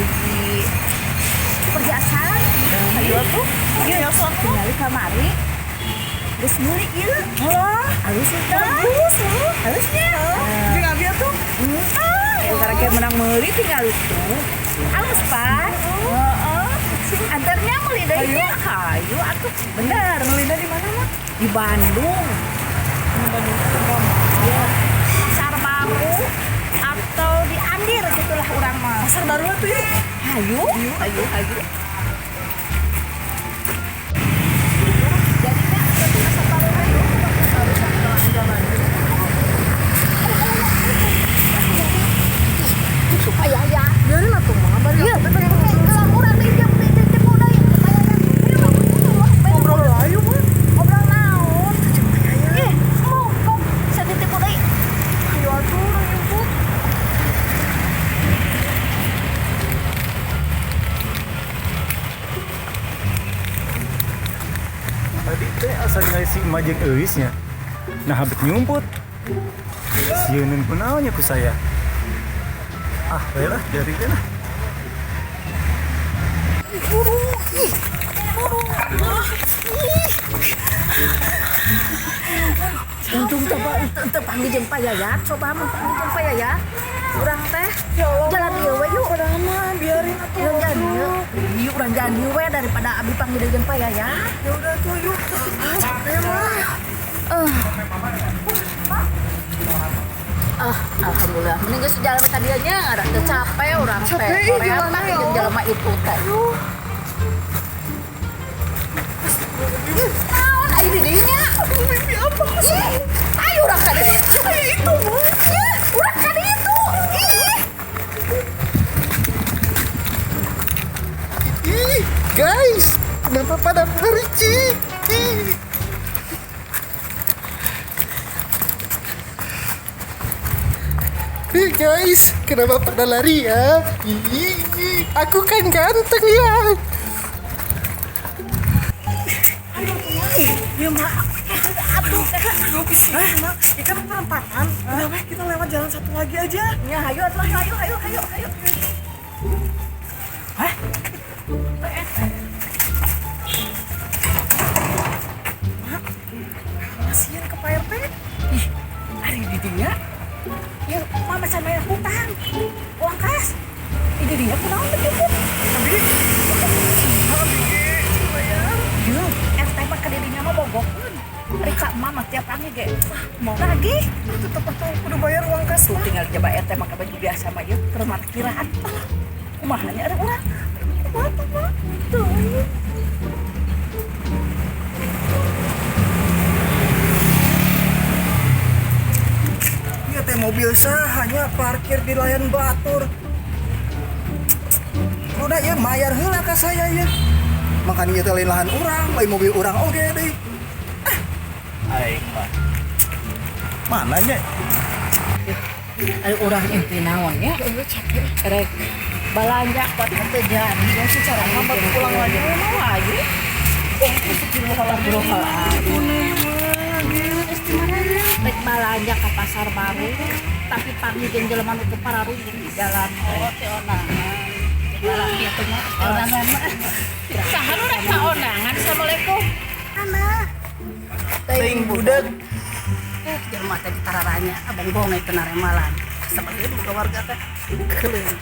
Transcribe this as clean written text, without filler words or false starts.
Hiji perhiasan. Ayo tuh. Ieu tinggali kamari. Geus meuli ieu. Wah, Halus itu. bagus lu. Halusnya. Jeung abi atuh. Ah, karena kayak menang meuli tinggal itu. Halus, Pak. Heeh. Antarnya meuli deui nya. Hayu atuh. Bener. Melina di mana, Mak? Di Bandung. Di Bandung teh mana? Ya. Pasar Baru atau di Andir gitulah urang mah. Pasar Baru atuh yuk. Hayu, hayu, hayu. Jadinya ke Pasar Baru hayu. Supaya ya. Biarin atuh, Mak. Bari Iya, aku teh bener. Gelang urang deui jeung deui deui deui deui. ngobrol lah ayo, Mak. Ngobrol naon? Ih, mau kok satitipu deui. Ayo atuh, urang nyumput. Tadi teh asa ningali si emak jeung Euis nya. Nah, habet nyumput. Sieuneun kunaon nya ku saya. Ah, bae lah, dari teh lah. Buru. Ih, buru. Ih. Untung teu teu panggil jeung Pak Yayat, coba mun panggil jeung Pak Yayat. Urang teh Ya Allah. jalan ieu we yuk. Padahal mah biarin atuh. Urang jalan ieu. Ieu urang jalan ieu we daripada abi panggil jeung Pak Yayat. Ya udah tuh yuk. Ah, capek mah. Ah, alhamdulillah. Mending geus jalan ka dieu nya, rada teu capek urang teh. Capek, ih, Korea jalannya, mah ya jeung Allah. jelema itu teh. Naon aya di dieu nya? Aduh, mimpi apa? Ih, ayo urang ka dieu. Ayo itu, Mak. Ih, urang ka dieu tuh. Ih. Ih, guys, kenapa pada lari, Ci? Ih. Ih, guys, kenapa pada lari ya? Ih, aku kan ganteng ya. Ya, Mak. Aduh, kesini, Mak. Ini kan perempatan. Udah, weh, kita lewat jalan satu lagi aja. Ya, hayu atuh, hayu, hayu, hayu, hayu, hayu. Hah? Mak, kasihan ke Pak RT. Ih, ari di dinya. Ya, mama sama bayar hutang. Uang kas. Ih, di dinya kunaon teh cukup. Abi, abi ge bayar. Yeuh, RT mah ka di dinya mah bogokeun. Ari ka mama tiap kali ge. Mau Lagi. Tetep atuh kudu bayar uang kas, Tuh Mak. tinggal coba RT make baju biasa mah ieu keur parkiran. Kumaha nya ada urang? Kumaha tuh, Mak? Tuh. Iya teh mobil sah hanya parkir di layan batur. Udah ya bayar heula ka saya ya. Makanya ieu teh lain lahan urang, lain mobil urang oge deui. Aing mah. Mana nya? Ari urang inti naon ya? Capek. Rek balanja buat teu jadi. Ya secara mah pulang lagi Mau lagi. Rek balanja ke pasar baru, tapi panggil jeung jelema nu teu pararuguh di jalan. Oh, teh onangan. Lalaki itu mah teh onangan mah. Saha nu rek ka onangan? Assalamualaikum. Anak. Teuing budak. Jelema teh ditararanya abang bonge teu naremalan. Sabeureun boga warga teh. Keuleung.